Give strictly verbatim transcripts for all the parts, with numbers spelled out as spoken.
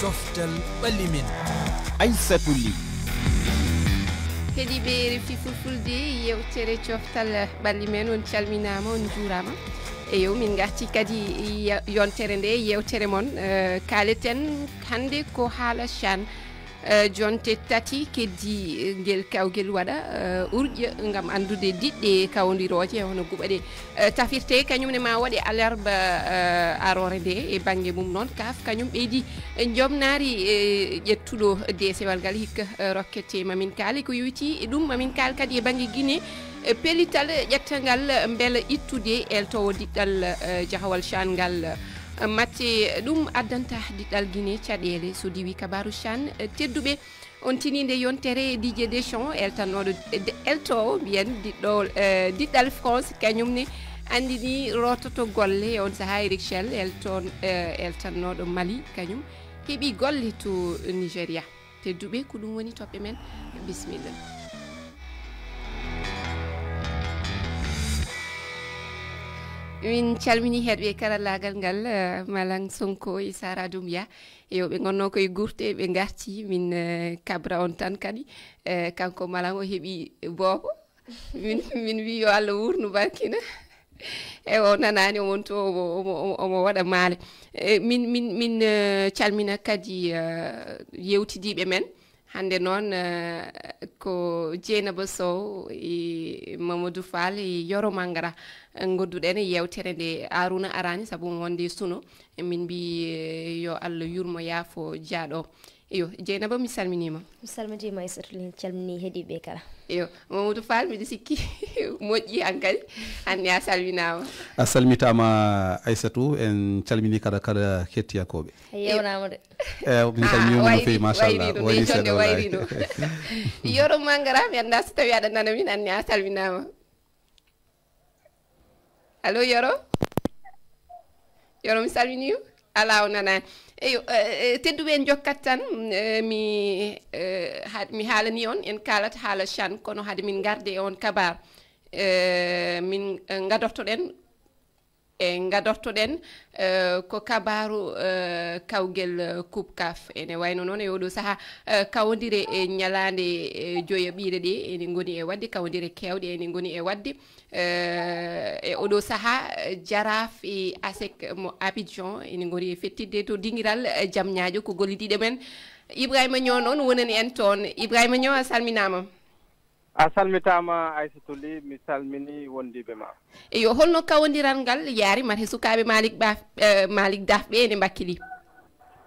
Coftal ɓalli men. Aissatou Ly. Heɗiiɓe R F I Fulfulde, yewtere coftal ɓalli men, on calminaama, on njuuraama. Eyo, min ngarti kadi ya-, yontere nde, yewtere mon, eh, kaaleten hannde ko haala Chan. Eh, jonte tati keddi, eh, ngel kawgel waɗa, eh, urƴe ngam anndude diɗɗe kawondirooje, hono guɓa ɗe, eh, tafirte, kañum ne ma waɗe alarba, eh, aroore nde. E bannge mum noon, kaaf kañum ɓeydi, eh, njomnaari, eh, ƴettuɗo deesewal ngal hikka, eh, rokkete. Mamin kaali ko yowitii e ɗum, mamin kaal kadi e bannge Guinée, eh, pellital ƴettangal mbela ittude eltowo diɗɗal, eh, jahawal Chan ngal. Mate ɗum addanta diɗɗal Guinée caɗeele. So diwi kabaaru Chan, eh, tedduɓe, on tiniinde yontere, Didier Deschamps, eltannooɗo, de-, eltoowo, mbiyen, diɗɗo, eh, diɗɗal France, kañum ne anndini roototo golle. E on sahaa, Eric Chelle, elton-, eh, eltannooɗo Mali, kañum heɓi golle to Nigeria. Tedduɓe, ko ɗum woni toɓɓe men. Bisimilla. Min calmini heɗɓe karallaagal ngal, eh, Malang Sonko e Sara Doumbia. Eyo, ɓe ngonno koye gurte, ɓe ngarti, min, eh, kabra on tan kadi. Eh, kanko Malang o heɓi boobo. Min, min wi yo Allah wuurnu barkina. E o nanaani, o wonto omo, omo, omo, omo waɗa maale. Eh, min, min, min, eh, calmina kadi, eh, yewtidiiɓe men. Hannde noon, eh, ko Dieynaba Sow e Mamadou Fall e Yoro Mangara, eh, ngonduɗen e yewtere nde. Aruna araani sabu wonde suno. Min mbi, eh, yo Allah yurmo yaafo jaaɗo. Iyo, Dieynaba, mi salminiima. Mi salmitiima, Aissatou Ly, calmini heɗiiɓe kala. Iyo, Mamadou Fall, miɗo sikki moƴƴi hankadi. Anne a salminaama. A salmitaama, Aissatou, en calmini kala, kala hettiyakooɓe. A yewnaama de. Eh, min calminiima no feewi, machallah. Wayri no, wayri no. Yoro Mangara, mi anndaa so tawi aɗa nana min, Anne a salminaama. Allo, Yoro? Yoro, mi salminiima. Alaa, o nanaani. Eyo, eh, eh, tedduɓe, en njokkat tan, eh, mi, eh, ha-, mi haalani on, en kaalat haala Chan, kono hade min ngarde e on kabaar, eh, min, eh, ngadortoɗen, e ngadortoɗen, eh, ko kabaaru, eh, kawgel, eh, Coupe CAF. Ene wayno noon e oɗo sahaa, eh, kawondire e ñalaande, eh, joyaɓiire ɗe ene ngoni e waɗde, kawondire keewɗe ene ngoni e waɗde. Eh, e oɗo sahaa, eh, Jaraaf e ASEC mo Abidjan ene ngoni e fettidde to dingiral, eh, Jam Ñaajo, ko gollidiiɗo men Ibrahima Niang noon wonani en toon. Ibrahima Niang, a salminaama. A salmitaama, Aissatou Ly, mi salmini wondiiɓe ma. Eyo, holno kawondiral ngal yaari, mate sukaaɓe Malick Ba, eh, Malick Daf ɓe ene mbakkili?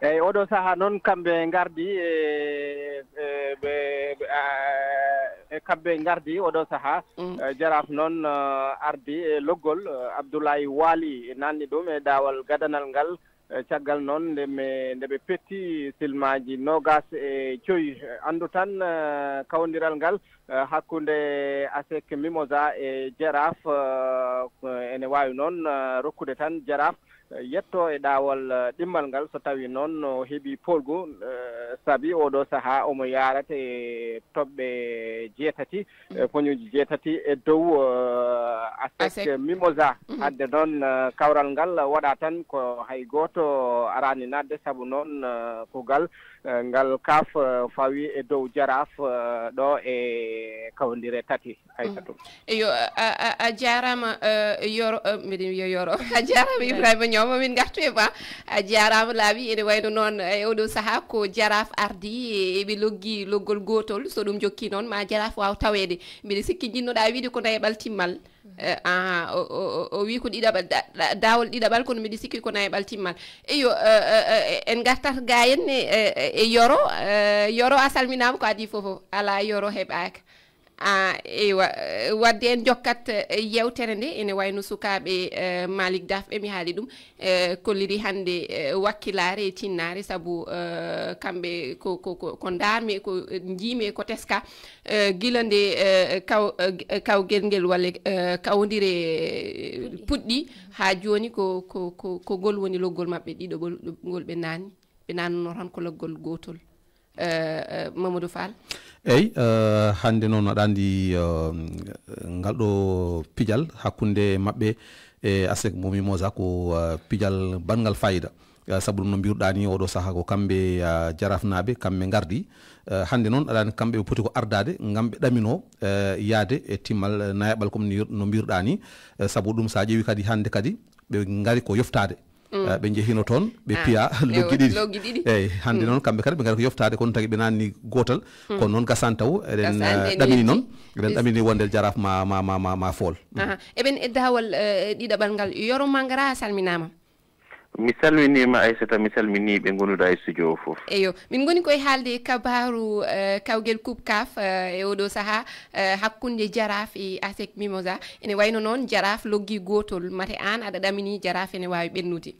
Eyi, oɗo sahaa noon, kamɓe ngardi e, e, ɓe, ɓe, a, e kamɓe ngardi oɗo sahaa. Mm. Eh, Jaraaf noon, eh, ardi e loggol, eh, Abdoulaye Waly nanni ɗum e daawal gadanal ngal. Eh, caggal noon, nde ɓe, nde ɓe petti silmaaji noogas e joy. Eh, anndu tan, eh, kawondiral ngal, eh, hakkunde ASEC Mimosa e Jaraaf, eh, ko ene waawi noon, eh, rokkude tan Jaraaf, eh, yetto e ɗaawal, eh, ɗimmal ngal, so tawii noon o heɓii poolgu, eh, sabi oɗo sahaa omo yaarata e toɓɓe jeetati, eh, poñuuji jeetati e dow, eh, ASEC. ASEC. Mimosa. Mhm. Hadde noon, eh, kawral ngal waɗa tan ko hay gooto araani naatde, sabu noon, eh, ko gal, eh, ngal CAF, eh, fawi e dow Jaraaf, eh, ɗo e kawondire tati, Aissatou. Mm. Eyo, a, a, a jaaraama, eh, Yoro, eh, mbiɗa wiya Yoro. A jaaraama Ibrahima Niang, min ngartu e ma. A jaaraama laabi, ene wayno noon, eh, e oɗo sahaa ko Jaraaf ardi, e, eɓe loggi loggol gootol. So ɗum jokki noon, ma Jaraaf waaw taweede. Mbiɗa sikki jinnoɗaa wiide ko nayaɓal timmal. Eh, aha, o, o, o, o wi ko ɗiɗaɓal, da-, da-, daawol ɗiɗaɓal, kono mbiɗa sikki ko nayaɓal timmal. Eyo, eh, eh, eh, en ngartat ga henne, eh, eh, e Yoro, eh, Yoro, a salminaama, ko adii fof o, alaa, Yoro heɓaaka. Ah, eywa, eh, wadde en jokkat, eh, yewtere nde, ene wayno sukaaɓe, eh, Malick Daf ɓe, mi haali ɗum, eh, kolliri hannde, eh, wakkilaare e tinnaare, sabu, eh, kamɓe ko, ko, ko, ko ndaarmi, ko, eh, njiimi, ko teska, eh, gila nde, eh, kaw-, eh, kawgel ngel walla, eh, kawondire, eh, puɗɗi, haa jooni ko, ko, ko, ko ngol woni loggol maɓɓe ɗiɗaɓol, ngol ɓe naatni, ɓe naatnuno tan ko loggol gootol. Eh, eh, Mamadou Fall. Eyi, eh, hannde noon aɗa anndi, eh, ngal ɗo pijal hakkunde maɓɓe E asek mo mimosa ko uh, pijal banngal fayida. Uh, sabu ɗum no mbiruɗaa ni oɗo saha ko kamɓe uh, jarafnaaɓe kamɓe ngardi. Uh, hannde noon aɗani kamɓe ɓe poti ko ardaade ngam ɓe ɗamino uh, yaade e timmal uh, nayaɓal comme ni no mbiruɗaa ni. Uh, sabu ɗum so a ƴeewi kadi hannde kadi ɓe ngari ko yoftaade. Uh, ɓe njehino toon ɓe piya loggi ɗiɗi. Loggi ɗiɗi. Eyyi, hannde noon kamɓe kadi ɓe ngari ko yoftaade kono tagi ɓe naanni gootal. Kono noon gasani taw eɗen Gasani uh, en ɗamini yetti. Noon eɗen Yes. Ɗamini wonde jaraaf ma ma ma ma, ma fool. Aha. Eɓen e dawal eh, ɗiɗaɓal ngal, Yoro Mangara, a salminaama. Mi salminiima Aissata, mi salminii ɓe ngonduɗaa e studio o fof. Eyo, min ngoni koye haalde kabaaru eh, kawgel Coupe caf eh, e oɗo saha eh, hakkunde jaraaf e asek mimosa. Ene wayno noon jaraaf loggi gootol, mate aan aɗa ɗamini jaraaf ene waawi ɓennude?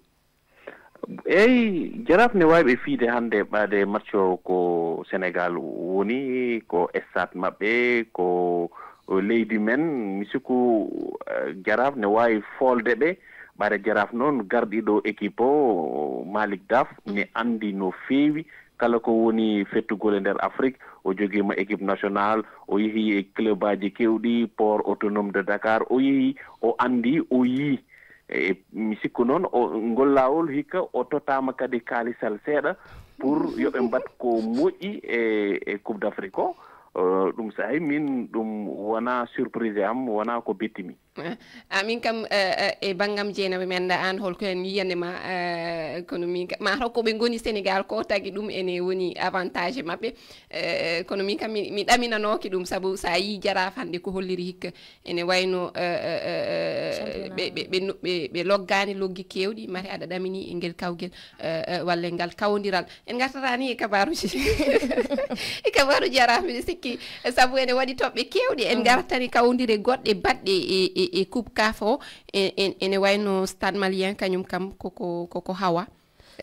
Eyi, jaraaf ne waawi ɓe fiyde hannde ɓaade match o ko Senegal woni, ko stade maɓɓe, ko leydi men. Mi sikku eh, jaraaf ne waawi foolde ɓe. Ɓaade jaraaf noon garɗiiɗo équipe o, Malik Daf, ne anndi no feewi kala ko woni fettugol e nder Afrique. O jogiima équipe national, o yehi e club aji keewɗi, Port Autonome de Dakar, o yehi, o anndi, o yii. E mi sikku noon o ngol laawol hikka o tottaama kadi kaalisal seeɗa pour yo ɓe mbaɗ ko moƴƴi e e Coupe d'Afrique o. Eh, ɗum saahi min ɗum wonaa surprise e am, wonaa ko betti mi. Eh, amin kam eh, eh, e banngam jeenaɓe mi annda aan holko en yiyande ma eh, kono min ka- ma taw ko ɓe ngoni Sénégal ko tagi ɗum ene woni avantage maɓɓe. Eh, kono min kam mi mi ɗaminanooki ɗum sabu so a yii jaraaf hannde ko holliri hikka ene wayno eh, eh, eh, eh, Championnat. Ɓe ɓe- ɓe no- ɓe- ɓe loggaani loggi keewɗi mate aɗa ɗamini e ngel kawgel eh, eh, walla e ngal kawondiral. En ngartata ni e kabaaruji e kabaaru jaraaf miɗo sikki sabu ene waɗi toɓɓe keewɗe en ngartani kawondire goɗɗe baɗɗe e e- e Coupe caf o. En- en- ene wayno Stade Malien kañum kam koko koko hawa.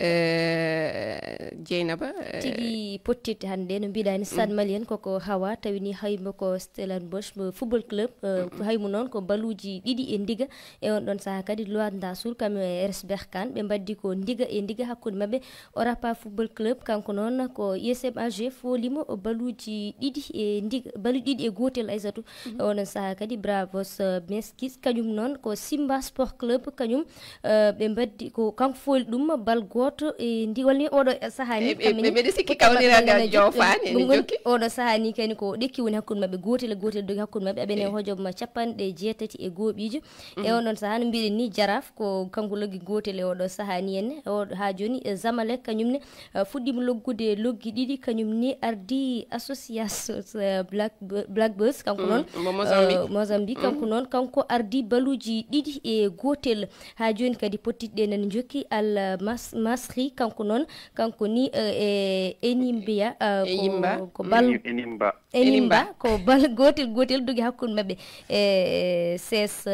Eh, Jeynaba eh, Tigi pottit hannde no mbiɗa ni Stade Malien koko hawa tawi ni haymo ko Stellenbosch mo football club. Eh, haymo noon ko baluuji ɗiɗi e ndiga e on ɗon saha kadi Loire Ndassour kam e R S Berkane ɓe mbaddi ko ndiga e ndiga hakkunde maɓɓe. Orapa football club kanko noon ko U S M A G foolimo baluuji ɗiɗi e ndiga baluuji ɗiɗi e gootel Aysatu. E oɗon saha kadi Bravos eh, Meskis kañum noon ko Simba Sport Club kañum eh, ɓe mbaddi ko kanko fooli ɗum bal gooto e ndi walla ni oɗo saha ni E- e- kamɓe ni ɓe- ɓeɗe sikki ko tawa kawniral ngal ɓe joofaani, ene ɗum woni jokki. Oɗo saha ni kadi ko ɗekki woni hakkunde maɓɓe gootel e gootel dogi hakkunde maɓɓe aɓene hojom capanɗe jeetati e gooɓiijo. E oɗon saha no mbiɗen ni jaraaf ko kanko loggi gootel e oɗo saha ni en oɗo ha joni e Zamalek kañum ne eh, fuɗɗima loggude loggi ɗiɗi kañum ni ardi association eh, black, black bus kanko noon Mo Mozambique. Eh, Mozambique kanko noon kanko ardi baluuji ɗiɗi e gootel. Ha joni kadi pottiɗɗe nani jokki al mas, masri kanko noon kanko ni eh, e enimbiya eh, E ko- yimba. Ko bal Enimba. Enimba ko bal gotel gotel dogi hakkunde maɓɓe e ses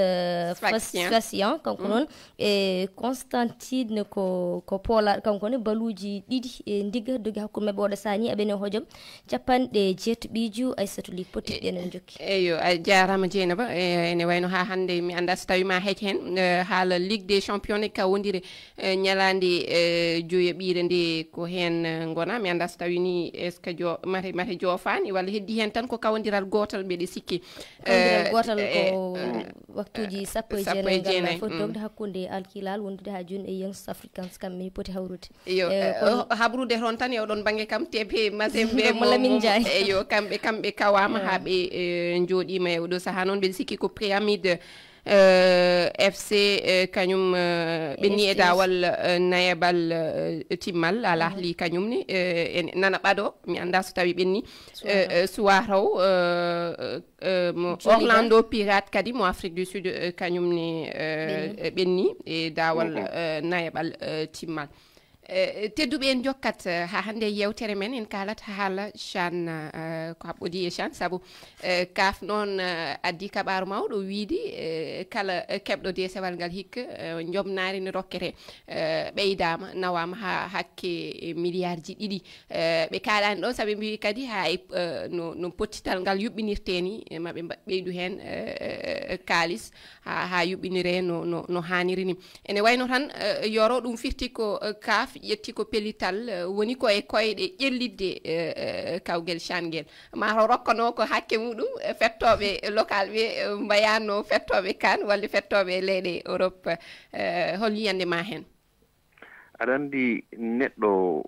Sfaxian. Sfaxian kanko noon e Constantine ko ko Pola kanko ne baluuji ɗiɗi e ndiga dogi hakkunde maɓɓe oɗo sani aɓene hojom capanɗe jeetaɓiiju Aysatu Ly pottiɗɗe enen jokki. Eyo a jarama Jeynaba. E, ene wayno ha hande mi anda so tawi ma heec hen eh, haala Ligue des Champions e kawodire eh, ñalande eh, joyaɓire nde ko hen eh, gona mi anda so tawi ni est ce que jo mate mate jofani walla heddi hen tan ko kawodiral gotal mbeɗe sikki. Kawdiral Eh, gootal eh, ko eh, waktuuji sappo e sappo e jeenayi ngal jeenayi, foti mm. Dogde hakkunde Al Hilal wondude haa jooni e Young Africans, kamɓe ne poti hawrude. Iyo, Eh, eh, kono o- habrude toon tan e oɗon bannge kam, T P Mazembe Mo mo- Lamine mo- Ndiaye. Eyo, kamɓe kamɓe kawaama Eh. Haa ɓe eh, njooɗiima e oɗo sahaa noon, mbeɗa sikki ko pyramide eh, F C eh, kañum eh, ɓenni e S T S. Daawal eh, nayaɓal eh, timmal Al Ahli kañum ne eh, en- nana ɓado, mi annda so tawi ɓenni. Suwataw. Eh, eh, Suwataw eh, eh, mo Joliba. Orlando Pirate kadi mo Afrique du Sud eh, kañum ne eh, Ɓenni. Eh, ɓenni e daawal eh, nayaɓal eh, timmal. Eh, tedduɓe en jokkat eh, ha hannde e yewtere men en kaalat haala Chan eh, ko haɓɓodi e Chan sabu eh, kaf noon eh, addi kaɓaaru mawɗo wiidi eh, kala eh, keɓɗo desewal ngal hikka eh, jomnaari ne rokkete eh, ɓeydaama nawaama ha hakke eh, milliardji ɗiɗi. Eh, ɓe kaalaani ɗoon sabu ɓe mbiyi kadi haa e eh, no no pottital ngal yuɓɓinirtee ni eh, ma ɓe mba- ɓeydu heen eh, eh, kaalis haa haa yuɓɓiniree no no no haaniri ni. Ene wayno tan eh, Yoro ɗum firti ko eh, kaf Ƴetti ko pellital, eh, woni ko e koyɗe ƴellitde, eh, eh, kawgel Chan ngel. Maa o rokkano ko hakke muɗum, eh, fettooɓe local ɓe, eh, mbayaano fettooɓe kan walla fettooɓe leyɗe Europe. Eh, hol yiyannde ma heen? Aɗa anndi neɗɗo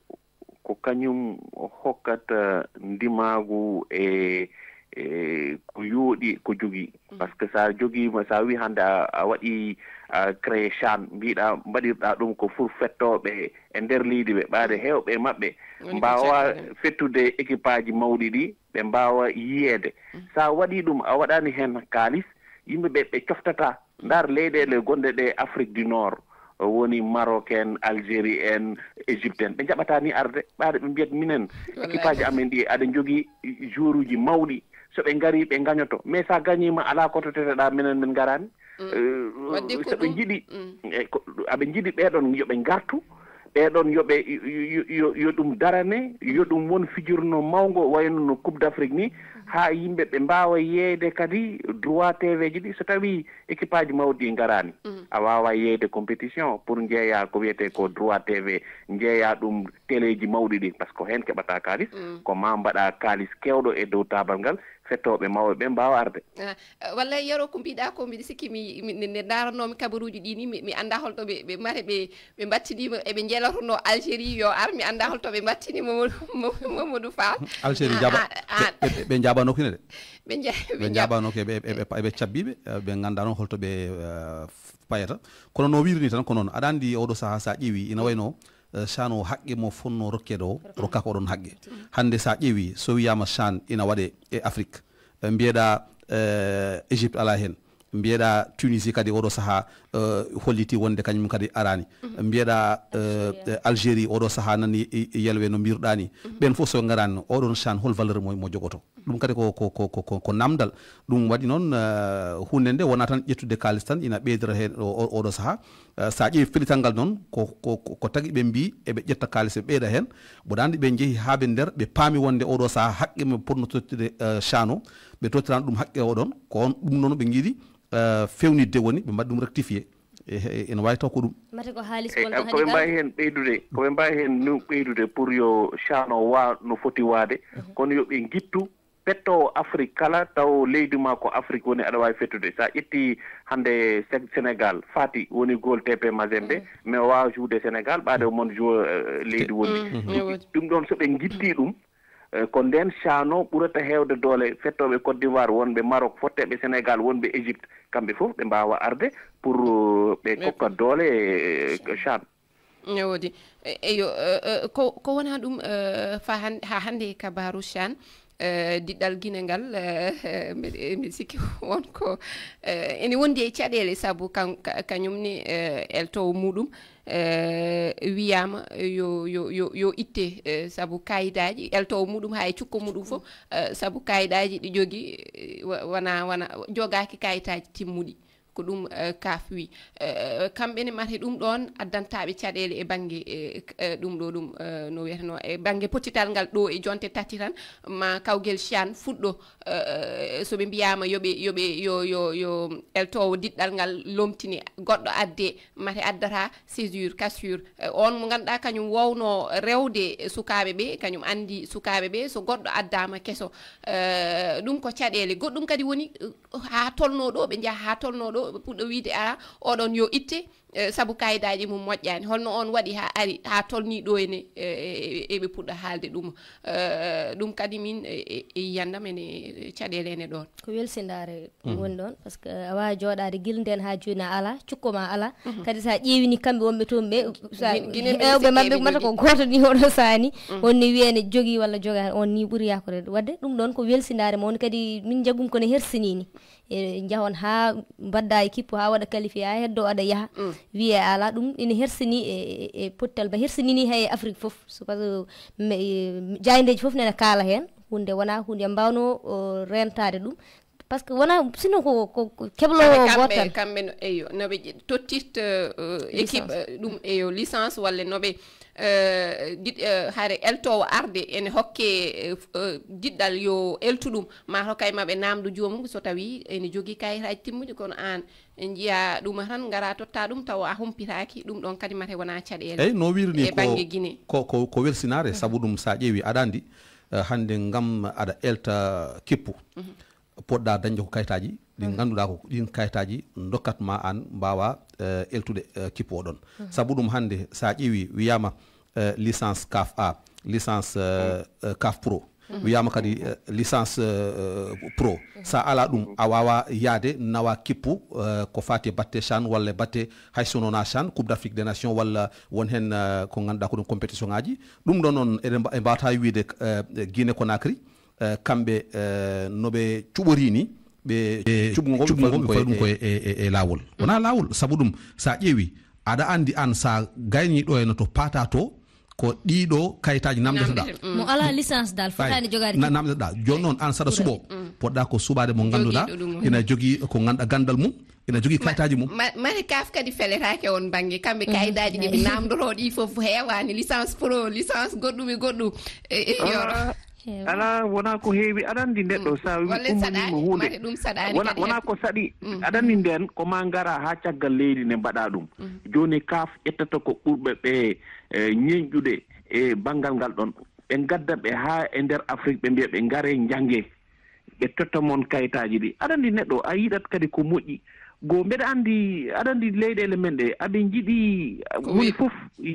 ko kañum hokkata ndimaagu e, e ko yooɗi ko jogii. Par ce que so a jogiima, so a wii hannde a, a waɗii, a créé Chan, mbiɗa mbaɗirɗa ɗum ko pour fettooɓe e nder leydi ɓe, ɓaade heewɓe e maɓɓe mbaawa fettude équipe aji mawɗi ɗi, ɓe mbaawa yiyeede. So a waɗii ɗum, a waɗaani heen kaalis, yimɓe ɓe, ɓe coftataa. Ndaar leyɗeele gonɗe ɗe Afrique du Nord, woni Maroc en, Algérie en, Égypte en, ɓe njaɓataa ni arde, ɓaade ɓe mbiyat minen, équipe aji amen ɗi aɗa njogii joueur uji mawɗi, so ɓe ngarii ɓe ngañoto, mais so a gañiima alaa ko toteteɗaa, minen min ngaraani. Eh, so ɓe njiɗi, eh, ko, aɓe njiɗi ɓeeɗon yo ɓe ngartu, ɓeeɗon yo ɓe, yo, yo, yo, yo ɗum darane, yo ɗum won fijirno mawngo wayno no Coupe d'Afrique ni, haa yimɓe ɓe mbaawa yeeyde kadi droit T V ji ɗi. So tawii équipe aji mawɗi ɗi ngaraani, a waawaa yeeyde compétition pour njeeyaa ko wiyetee ko droit T V, njeeyaa ɗum teleeji mawɗi ɗi, par ce que ko heen keɓataa kaalis, ko maa mbaɗaa kaalis keewɗo e dow taabal ngal, fettooɓe mawɓe ɓe mbaawa arde. Ah, eh, walla Yero, ko mbiɗa ko, mbiɗa sikki mi, mi, nde, nde ndaranoomi kabaruuji ɗi ni, mi, mi anndaa holto ɓe, ɓe mare ɓe, ɓe mbattiniima, eɓe njelotonoo Algérie yo ar, mi anndaa holto ɓe mbattini Mamadou, Mamadou Fall. Algérie Ah, jaaba, ah, ah. ɓe, ɓe, ɓe njaabanoki ne de. Ɓe nja-, ɓe Ɓe nja- njaabanoki, ɓe, ɓe, ɓe, ɓe cabbiiɓe, eh, ɓe nganndaa noon holto ɓe, eh, f-, payata. Kono no wiiri ni tan ko noon. Aɗa anndi oɗo sahaa so a ƴeewi, ina wayno, eh, Chan o haqqe mo fotnoo rokkeede o, rokkaaka oɗon haqqe. Hannde so a ƴeewi, so wiyaama Chan ina waɗe e Afrique, eh, mbiyeɗa, eh, Égypte alaa heen, mbiyeɗa Tunisie kadi oɗo sahaa, eh, holliti wonde kañum kadi araani. Mbiyeɗa, eh, eh, Algérie oɗo sahaa nani i, i yelwe no mbiruɗa ni. Ɓen fof so ngaraani, oɗon Chan hol valeur mo, mo jogoto? Ɗum kadi ko, ko, ko, ko, ko, ko namdal. Ɗum waɗi noon, eh, huunde nde wonaa tan ƴettude kaalis tan ina ɓeydira heen o, o, oɗo sahaa. Eh, so a ƴeewi pellital ngal noon, ko, ko, ko, ko tagi ɓe mbii eɓe ƴetta kaalis ɓe ɓeyda heen. Mboɗa anndi ɓe njehi haa ɓe nder, ɓe paami wonde oɗo sahaa haqqe ɓe potno tottude, eh, Chan o. Ɓe tottiraani ɗum haqqe o ɗon. Ko on ɗum noon ɓe ngiɗi, eh, fewnitde woni, ɓe mbaɗi ɗum rectifié. E, e, ene waawi taw ko ɗum. Mate ko haalis Eyi, wonta ko ɓe hannde mbaawi kala. Heen ɓeydude, ko ɓe mbaawi heen nu-, ɓeydude pour yo Chan o waa no foti waade, kono yo ɓe ngittu pettoowo Afrique kala, taw leydi ma ko Afrique woni, aɗa waawi fettude. So a ƴetti hannde Seg-, Sénégal, Fati woni goal T P Mazembe, mais o waawa jouer Sénégal, ɓaade o mon joueur, eh, leydi wondi. Mhm. Ɗum, ɗum ɗoon so ɓe ngittii ɗum, eh, ko ndeen Chan o ɓurata heewde doole fettooɓe Côte d'Ivoire, wonɓe Maroc, fotteeɓe Sénégal, wonɓe Égypte, kamɓe fof ɓe mbaawa arde pour, eh, ɓe kokka doole, eh, Chan. Ne woodi. E-, eyo, eh, eh, ko, ko wonaa ɗum, eh, fa han-, haa hannde e kabaaru Chan, eh, diɗɗal Gine ngal, eh, eh, mbiɗa, mbiɗa sikki won ko, eh, ene wondi e caɗeele, sabu kan-, ka-, kañum ne, eh, eltoowo muɗum, eh, wiyaama yo, yo, yo, yo itte, eh, sabu kaayidaaji, eltoowo muɗum haa e cukko muɗum fof, eh, sabu kaayidaaji ɗi jogii, eh, wa-, wona, wona, jogaaki kaayitaaji timmuɗi. Ko ɗum, eh, kaaf wi. Eh, kamɓe ne mate ɗum ɗoon addantaaɓe caɗeele e bannge, eh, k-, eh, ɗum ɗo ɗum, eh, no wiyeteno, e bannge pottital ngal ɗo e jonte tati tan, ma kawgel Chan fuɗɗo, eh, so ɓe mbiyaama yo ɓe, yo ɓe, yo, yo, yo eltoowo diɗɗal ngal lomtine, goɗɗo adde, mate addata césure, cassure. Eh, on mo ngannduɗaa kañum wowno rewde sukaaɓe ɓe, kañum anndi sukaaɓe ɓe, so goɗɗo addaama keso. Eh, ɗum ko caɗeele. Goɗɗum kadi woni, eh, haa tolnoo ɗo, ɓe njaha haa tolnoo ɗo, ɓe puɗɗo wiyde, "A, oɗon yo itte, eh, sabu kaayidaaji mum moƴƴaani." Holno on waɗi haa ari, haa tolnii ɗo ene, eh, eh, eh, eɓe puɗɗa haalde ɗum? Eh, ɗum kadi min, eh, eh, e yiyannde am ene, eh, caɗeele ene ɗoon. Ko welsindaare woni ɗoon, par ce que a waawaa jooɗaade gila ndeen haa jooni a alaa, cukko ma alaa. Kadi so a ƴeewi ni kamɓe wonɓe toon ɓe, so a, Gin-, Gine mbiɗa heewɓe sikki maɓɓe eɓe mata ko njogii. Gooto ni oɗo sahaa ni, on ne wiya ene jogii walla jogaani, on ni ɓuri yaakoreede. Waɗde ɗum ɗoon ko welsindaare mo, on kadi min njagum ko ne hersini ni. E, njahon haa mbaɗda équipe, haa waɗa qualifié, haa heddo aɗa yaha, wiye a alaa, ɗum ina hersini e, e, e pottal ba hersinini hay e Afrique fof. So, par ce que me, e, jaayndeeji fof nene kaala heen, huunde wonaa huunde mbaawno, o, reentaade ɗum. Parce que wona, sino ko, ko, ko kebloowo kamɓe, gootal. Kamɓe no, eyo, no ɓe ƴe-, tottirta, euh, équipe, licence, euh, ɗum, eyo, licence walla no ɓe, euh, diɗ-, euh, hare eltoowo arde ene hokke, euh, f-, euh, diɗɗal yo eltu ɗum, ma to kay ma ɓe naamndo joomum so tawii ene jogii kayitaaji timmuɗi, kono aan njiya ɗum tan, ngara totta ɗum tawa a humpitaaki, ɗum ɗon kadi mate wona caɗeele. Eyi, no wirini e ko, bannge Guinée. Ko, ko, ko welsinaare, sabu ɗum sa ƴeewi aɗa anndi, eh, hannde ngam aɗa elta kippu, poɗɗa dañde ko kayitaaji ɗi ngannduɗaa ko ɗin kayitaaji ndokkat ma aan mbaawa, eh, eltude, eh, kippu o ɗon. Sabu ɗum hannde sa ƴeewi wiyaama, eh, licence CAF A, licence, eh, eh, CAF Pro. Wiyaama kadi, eh, licence, eh, pro. Sa ala ɗum, a waawa yaade nawa kippu, eh, ko faati e batte CHAN walla e batte hay so wonaa CHAN, Coupe d'Afrique des Nations walla won heen, eh, ko ngannduɗaa ko ɗum compétition ŋaaji. Ɗum ɗon noon eɗen mba-, en mbaawata wiyde, eh, Guinée Conakry, eh, kamɓe, eh, no ɓe cuɓorii ni, ɓe cuɓngo ngo ɓe fawi ɗum ko e, e, e, e laawol. Wonaa laawol, sabu ɗum sa ƴeewi, aɗa anndi aan sa gayni ɗo e no to paata to, ko ɗiɗo kayitaaji namdetoɗaa. Namdete, mm. Mo alaa licence dal, fotaani jogaade na-, namdetoɗaa. Jooni noon, aan saɗa suɓo, poɗɗa ko suɓaade mo ngannduɗaa, ina jogii ko ngannduɗaa ganndal mum, ina jogii kayitaaji mum. Ma-, mari kaaf kadi feletaake on bannge. Kamɓe kayitaaji ɗi ɓe namdotoo ɗi fof heewaani, licence pro, licence goɗɗum e goɗɗum. E, e, yoro. Alaa, wonaa ko heewi. Aɗa anndi neɗɗo, sa wi umminima huunde, mate ɗum saɗaani wona, kadi wona ko saɗi. Aɗa anndi nden, ko ma ngara haa caggal leydi ne mbaɗa ɗum. Jooni kaaf ƴettata ko ɓurɓe ɓe, eh, ñeñƴude e banngal ngal ɗon. Ɓe ngadda ɓe haa e nder Afrik, ɓe mbiya ɓe ngare njannge. Ɓe totta mon kayitaaji ɗi. Aɗa anndi neɗɗo, a yiɗat kadi ko moƴƴi. Go mbeɗa anndi, aɗa anndi leyɗeele men ɗe, aɓe njiɗi, moni fof,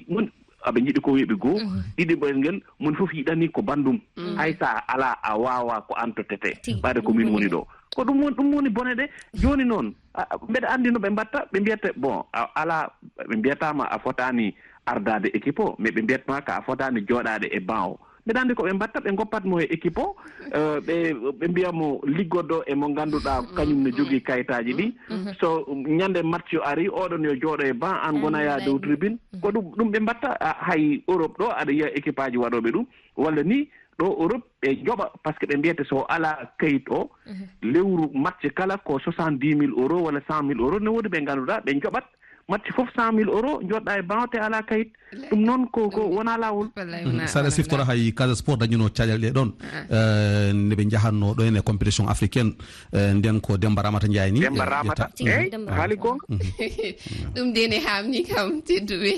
moni, aɓe njiɗi ko weeɓi goo, ɗiɗi ɓoyel ngel, moni fof yiɗani ko banndum. Hay sa alaa, a waawaa ko aan tottete. Tigi. Ɓaade ko min woni ɗo. Ko ɗum woni, ɗum woni bone ɗe. Jooni noon, a, a, mbeɗa anndi no ɓe mbatta, ɓe mbiyata, bon, a, alaa, ɓe mbiyataama a fotaani ardaade équipe o, mais ɓe mbiyatma ka a fotaani jooɗaade e banc o. Mbeɗa anndi ko ɓe mbatta, ɓe ngoppat mo e équipe o, eh, ɓe, ɓe mbiya mo liggodo e mo ngannduɗaa kañum ne jogii kayitaaji ɗi. So ñande match o ari, oɗon yo jooɗo e banc, aan ngona yaa dow tribune. Ko ɗum, ɗum ɓe mbatta, a, hay Europe ɗo, aɗa yiya équipe aji waɗooɓe ɗum, walla ni ɗo Europe ɓe njoɓa, parce que ɓe mbiyata so alaa kayit o, lewru match kala ko soixante-dix mille euros walla cent mille euros, ne woodi ɓe ngannduɗaa, ɓe njoɓat match fof cent mille euros, jooɗɗa e banc te alaa kayit. Ɗum noon ko, ko wona laawol. Wallay wona, saɗa wona siftora laawol. Hay Casa Sport dañuno caɗeele ɗe ɗon, eh, nde ɓe njahatno ɗo en e compétition africaine, eh, nden ko Demba Ramata Ndiaye ni, Demba eh, Ramata. Ƴetta. Eyi, Demba haali Ramata. Goonga. Ɗum de ne haamni kam, tedduɓe.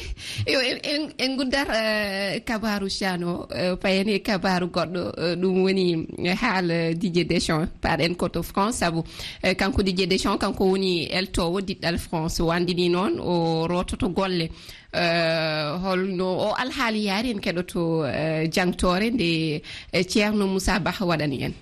Yo, en, en, en guddar, eh, kabaaru CHAN o, eh, payen e kabaaru goɗɗo, eh, ɗum woni, eh, haala Didier Deschamps, paɗen ko to France, sabu, eh, kanko Didier Deschamps, kanko woni eltoowo diɗɗal France, o anndini noon o roototo golle. Eh, holno o alhaali yaari, en keɗoto, eh, jangtoore nde, eh, Ceerno Moussa Bah waɗani en.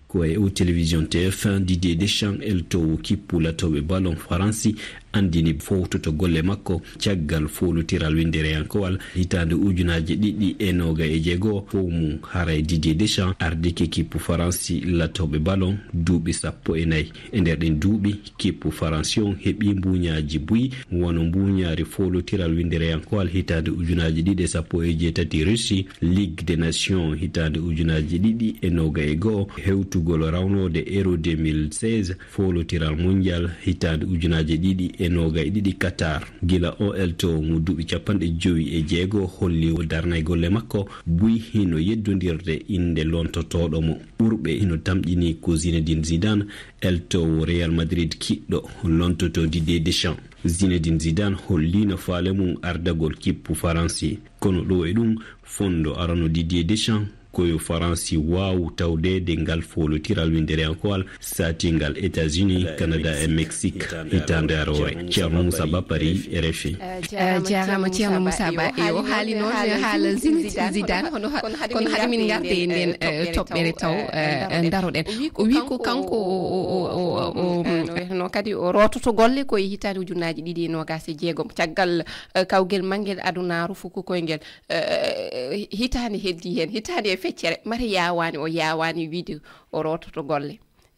Ko e o télévision T F un, Didier Deschamps, eltoowo kippu latooɓe ballon Faransi, anndini fowtoto golle makko caggal foolotiral winndereyankowal hitaande ujunaaji ɗiɗi e nooga e jeego. Fow mum haray Didier Deschamps ardike kippu Faransi latooɓe ballon duuɓi sappo e nayi. E nder ɗin duuɓi, kippu Faransi on heɓi mbuuñaaji buy, wano mbuuñaari foolotiral winndereyankowal hitaande ujunaaji ɗiɗi e sappo e jeetati Russie, Ligue des Nations hitaande ujunaaji ɗiɗi e nooga e go'o, hewtugol rawnoode Euro deux mille seize, foolotiral mondial hitaande ujunaaji ɗiɗi e nooga e ɗiɗi Qatar. Gila o elto mo duuɓi capanɗe jowi e jeego holli o darnay golle makko, buy hino yeddondirde innde lontotooɗo mo. Ɓurɓe hino tamƴini ko Zinedine Zidane, eltoowo Real Madrid kiɗɗo, lontoto Didier Deschamps. Zinedine Zidane holliino faale mum ardagol kippu Faransi. Kono ɗo e ɗum, fondo arano Didier Deschamps ko yo Faransi waawu tawdeede ngal foolotiral winndereyankowal saatingal États-Unis, Canada e Mexique hitaande aroore. Ceerno Moussa Ba, Paris, R F I. Eh, jaaraama Ceerno Moussa Ba. Iyo, haali noon haala Zinedine Zidane. Kono ha-, kono haade min ngarde e nden, eh, toɓɓere taw, eh, ndaroɗen. O wi ko kanko o, o, o, o, o, mm, no wiyeteno kadi o roototo golle ko e hitaande ujunaaji ɗiɗi e noogas e jeegom. Caggal, eh, kawgel manngel adunaaru fuku koyngel, eh, hitaande heddi heen, hitaande e feccere, mate yaawaani, o yaawaani wiide o roototo golle.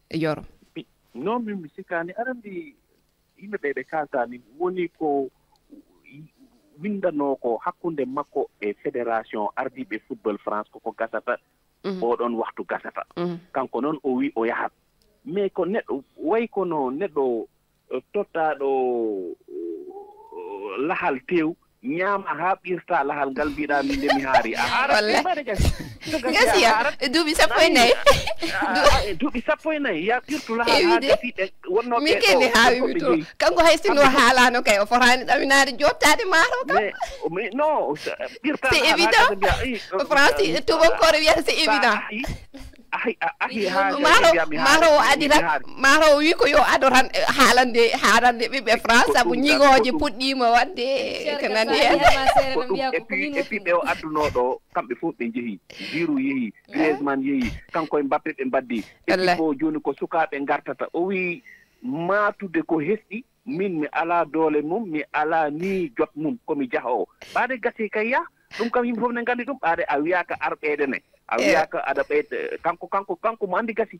Yoro. Mi, non, min mi sikkaani. Aɗa anndi yimɓe ɓe ɓe kaalta ni woni ko winndanoo ko hakkunde makko e fédération ardiiɓe football France ko ko gasata, mhm, oo ɗoon waktu gasata. Mhm. Kanko noon o wi o yahat. Mais ko neɗɗo, way kono neɗɗo, eh, tottaaɗo, eh, lahal tew, ñaama haa ɓirta lahal ngal, mbiɗa min nde mi haari. A haarat. Wallahi. Ɓe mbaɗa gasi. So gasi a haarat. Duuɓi sappo e nayi. A, a, e duuɓi sappo e nayi, ya ɓirtu lahal haa gasi ɓe wonnoo min ɓe kay mi ɗo, haawi mi to. Kanko hay sinno haalano kay, o fotaani ɗaminaade jottaade maaro kam. Mais, mais non, sa-, ɓirta lahal haa gasi mbiya, i, o, Fransi, i, tubankore wiyata c'est évident. Ahi, a, ahi, haa maaro, maaro o adira, maaro o wi ko yo ado tan, eh, haalande, haalande ɓiɓɓe France, sabu ñigooje puɗɗiima waɗde, ko nandi heen. Et puis, et puis ɓe o addunoo ɗo, kamɓe fof ɓe njehi. Giroud yehi, Griezmann yehi, kanko e Mbappé ɓe mbaddi. Wallahi. Équipe o jooni ko sukaaɓe ngartata. O wi maatude ko hesɗi, min mi alaa doole mum, mi alaa ni jot mum, ko mi jahoowo. Ɓaade gasi kay ya, ɗum kam yimɓe fof ne nganndi ɗum, ɓaade a wiyaaka ar ɓeyde ne. A wiyaaka aɗa ɓeyde, kanko, kanko, kanko mo anndi gasi.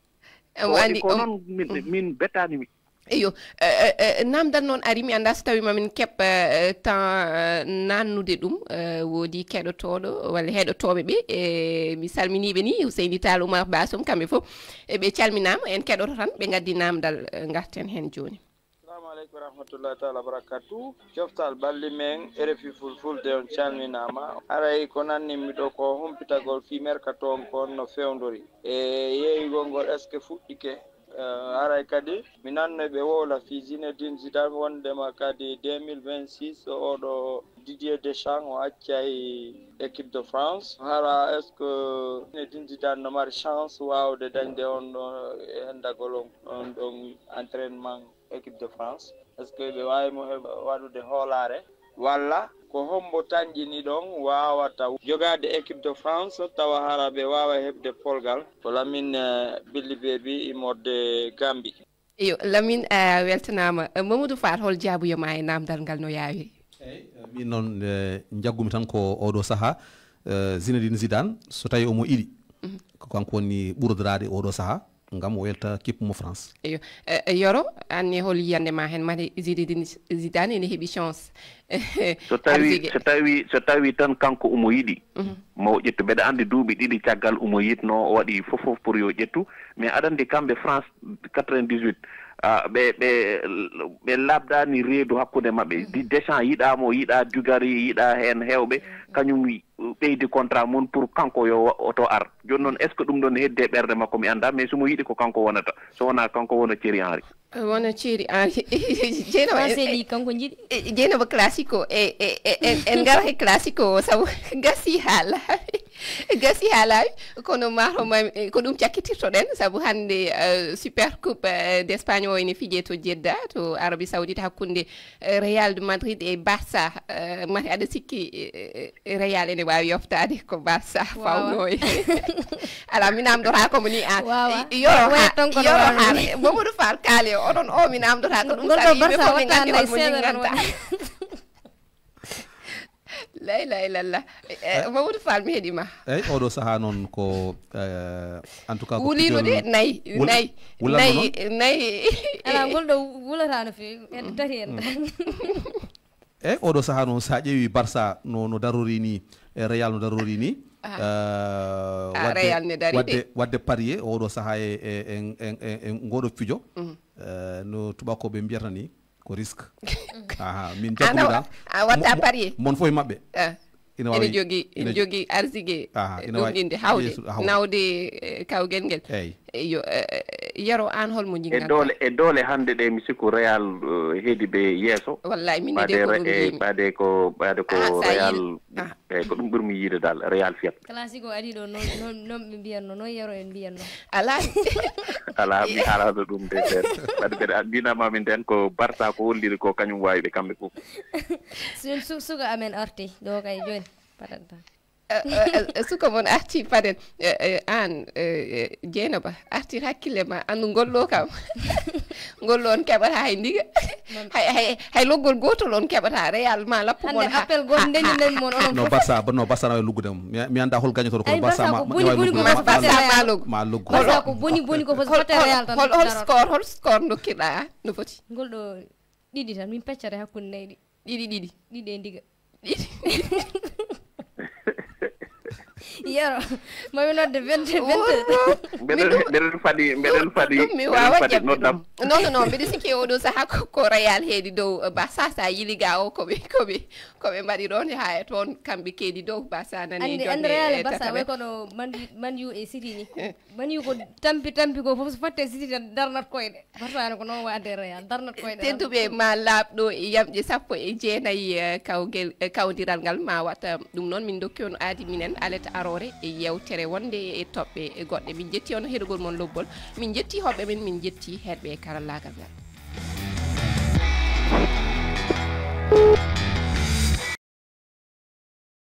Ko waɗi ko noon min, min bettaani mi. Eyo, eh, eh, eh, naamdal noon ari, mi anndaa so tawii ma min keɓ, eh, temps, eh, naannude ɗum, eh, woodi keɗotooɗo walla heɗotooɓe ɓe, eh, mi salminii ɓe ni, Ouseyni Tall, Oumar Bassoum, kamɓe fof, eh, ɓe calminaama, en keɗoto tan, ɓe ngaddi naamdal, eh, ngarten heen jooni. Assalamu aleykum wa rahmatullahi taala wa barakatuh. Coftal ɓalli men, R F I Fulfulde, on calminaama. Haray ko nannin mi ɗo ko humpitagol fii mercato on kon no fewndori. E yeeyugol ngol, est-ce que fuɗɗike? Eh, haray kadi mi nannoy ɓe wowla fii Zinedine Zidane, wondema kadi deux mille vingt-six oɗo Didier Deschamps o accay équipe de France. Hara est-ce que Zinedine Zidane no mari chance waawde dañde on ɗo, eh, hendagol on, on ɗon entraînement équipe de France? Est-ce que ɓe waawi mo heɓ-, waɗude hoolaare? Walla ko hombo tanƴini ɗon waawata jogaade équipe de France tawa hara ɓe waawa heɓde polgal? Ko Lamine, eh, Billy Baby immorde Gambie. Iyo, Lamine, a weltanaama. Eh, Mamadou Fall, hol jaabuya ma e naamdal ngal no yaawiri? Eey, eh, miin noon, eh, njaggumi tan ko oɗo sahaa, eh, Zinedine Zidane, so tawi omo iɗi, mhm, ko kanko woni ɓurdoraade oɗo sahaa, ngam o welta kippu mo France. Iyo. Eh, eh, Yoro, an ne hol yiyannde ma heen? Mate Zinedine Zidane ene heɓi chance. So tawi, so tawi, so tawi tan kanko omo yiɗi, mhm, mo ƴettu. Mbeɗa anndi duuɓi ɗiɗi caggal omo yiɗno, o waɗi fof fof pour yo ƴettu. Mais aɗa anndi kamɓe France quatre-vingt-dix-huit, ah, ɓe, ɓe, ɓe laaɓdaani reedu hakkunde maɓɓe. Mhm. Di Deschamps yiɗaa mo, yiɗaa Dugarry, yiɗaa heen heewɓe. Mhm. Kañum wi-, ɓeydi contrat mum pour kanko yo wa-, oto ar. Jooni noon, est-ce que ɗum ɗoon heddi e ɓernde makko? Mi anndaa, mais so mo yiɗi ko kanko wonata. So wonaa kanko wona Thierry Henry. Wona Thierry Henry. Jeynaba, français ɗi kanko njiɗi. Eh, Jeynaba, classico, e, e, e, en, en ngara e classico o, sabu gasi haa laaɓi. Gasi haa laaɓi, kono maa to ma, eh, ko ɗum cakkitirtoɗen, sabu hannde, eh, Super Coupe, eh, d'Espagne o ene fijee to Jeddah, to Arabie Saoudite, hakkunde, eh, Real de Madrid e Barça. Eh, mate aɗa sikki, eh, eh, Real ene waawi yoftaade ko Barça fawno e. Alaa, mi naamndotaako mo ni aan. Waawa. Yoro haa, yoro haa. Mamadou Fall, kaale, onon o mi naamndotaako ɗum. Ngol ɗo Barça waɗata nay seeɗa tan woni. La ilaha illallah. Eh, eh, Mamadou Fall, mi heɗii ma. Eey, oɗo sahaa noon ko, eh, en tout cas, ko wuliino de, nayi, nayi, nayi, nayi. Alaa, ngol ɗo wulata no feewi. En tati en tan. Eey, oɗo sahaa noon, so a ƴeewi Barça no, no darori ni, e Real no darori ni, eh, waɗde, waɗde parier oɗo sahaa e, e, e, e, e ngoɗo fijo, eh, no tubaakooɓe mbiyata ni, ko risque. Aha, min jaggumi dal. A watta parier. Mon fof e maɓɓe. Eh. Ina waawi, ene jogii, ene jogii arsike ɗumɗinde, hawde, nawde, eh, kawgel ngel. Eey. Eyo, eh, eh, Yero, aan hol mo njinngantaa? E doole, e doole hannde ɗe, mi sikku Real, eh, heedi ɓe yeeso. Wallahi, min de ko ɗum njiimi. Ɓaade ko, ɓaade ko Real, eey, ko ɗum ɓurmi yiide dal, Real fiyat. Classico ari ɗo, noon, noon, noon ɓe mbiyatno, noon Yero en mbiyatno. Alaa. Alaa, mi haalaano ɗum de, nden. Ɓaade mbeɗa, mbinama min nden ko Barça ko holliri ko, kañum waawi ɓe kamɓe fof. Su-, su-, suka amen arti, ɗo kay jooni, patanta. Eh, eh, eh, suka mon arti paden. Eh, eh, aan, eh, eh, Jeynaba, artir hakkille ma, anndu ngol ɗo kam. Ngol ɗo on keɓata hay ndiga. Hay, hay, hay loggol gootol on keɓata, Real ma lappo mon. Hannde appel gooto ndenni nani mon onon fof. No Barça, no Barça na luggude mo. Mi, mi annda hol gañotoɗo kono Barça ma, ko boni boni ko foti Barça ma luggu. Ma luggu. Barça ko boni boni ko foti Real tan. Hol, hol score, hol score ndokkirɗa no foti? Ngol ɗo ɗiɗi tan, min peccata hakkunde nayi ɗi. Ɗiɗi, ɗiɗi. Ɗiɗi e ndiga. Ɗiɗi. Yero, mami nodde vingt vingt. Mbeɗen mbeɗen fadi mbeɗen fadi mbeɗen fadi noddam. Non non non, mbiɗa sikki oɗo saha ko ko Real heedi dow. Barça sa yili ga o koɓe koɓe koɓe mbaɗi ɗon ha e toon kamɓe keedi dow. Barça nani Andi andi jonde Real e e Barça tataɓe. Way kono Man Man U e City ni. Man U ko tampi tampi ko fof so fotte City tan darnat koyɗe. Barça ne ko noon waade Real darnat koyɗe. Tedduɓe ma laaɓɗo e yamƴe sappo e jeenayi. Eh, kawgel eh, kawdiral ngal ma wata ɗum noon min dokki on aadi minen alet aroore e yewtere wonde e toɓɓe e goɗɗe. Min jetti on heɗugol mon lobbol, min jetti hoɓɓe men, min jetti heɗɓe e karallagal ngal.